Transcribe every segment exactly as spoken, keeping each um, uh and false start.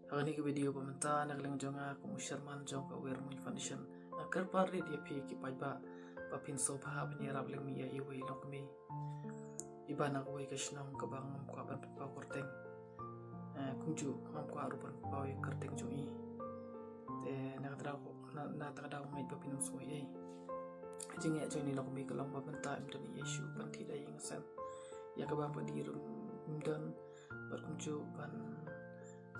Ha kane ka video ba mynta na ka liang jong nga kum u chairman jong ka Wer Muin Foundation, nga kyrpad rit ïa phi ki paidbah ba phin sngewbha ban ïarap lem ïa iwei i longkmie iba na kawei ka shnong kaba ngam kwah ban pynpaw kyrteng. Eh, kumjuh ngam kwah ruh ban pynpaw ïa ka kyrteng jong i. Te na kata ka daw, na, na kata ka daw ngeit ba phin ym sngew ei ei. Ka jingeh jong ine i longkmie ka long ba mynta im don ei ei shuh ban thied ei ei ïa nga shen. Ïa ka bam ka dih ruh im don, bad kumjuh ban,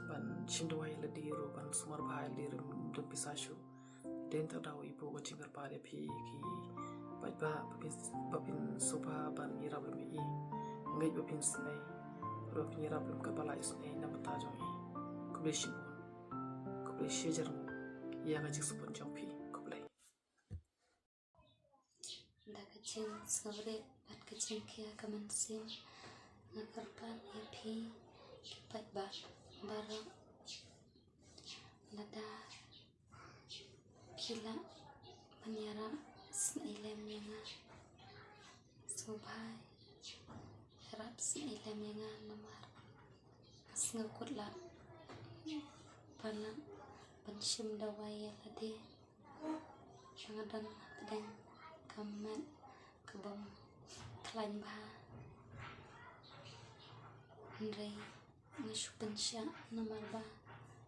ban shim dawai ïa lade ruh, ban sumar bha ïa lade ruh im don pisa shuh. Te na kata ka daw i buh ka jingkyrpad ïa phi ki paidbah ba phin, ba phin sngewbha ban ïarap lem ïa i. Ngeit ba phin sngew, ba phin ïarap lem katba lah isngew na ka bynta jong i. Khublei shibun. Khublei shihajar nguh ïa ka jingsngew jong phi. Khublei. Da ka jingsngewrit bad ka jingkhia ka mynsiem, nga kyrpad ïa phi ki paidbah baroh, lada phi lah ban ïarap sngew lem ïa nga. Sngewbha ïarap sngew lem ïa nga namar nga sngewkut lah ban, ban shim dawai ïa lade. Nga don hapdeng ka met ka bym khlaiñ bha. Hynrei nga shu pynshah namar ba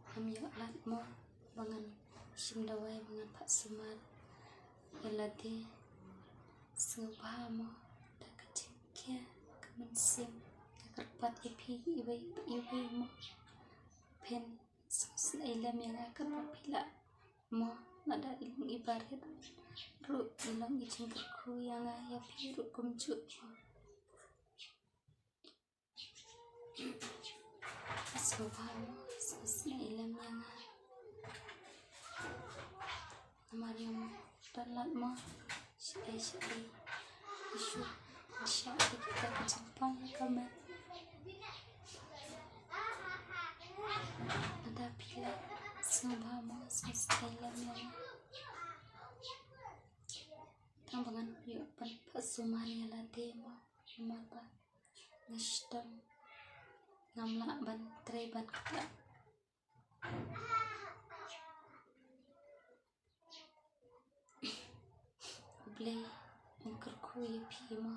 ngam ïoh lad mo ba ngan shim dawai ba ngan phah sumar ïa lade. Sngewbha mo, da ka jingkhia ka mynsiem nga kyrpad ïa phi iwei pa iwei mo, phin sngewsynei lem ïa nga katba phi lah mo. Lada i long i barit ruh, i long i jingkyrkhu ïa nga, ïa phi ruh kumjuh mo. Sngewbha mo, sngewsynei lem ïa nga. Namar ïa mo, don lad mo. Shaei shaei i shu shah ïa kita ki jingpang ha ka met. Lada phi lah, sngewbha mo, sngewsynei lem ïa nga. Tang ba ngan ïoh ban phah sumar ïa lade mo, namar ba nga shitom, ngam lah ban trei ban ktah. U Blei un kyrkhu ïa phi mo,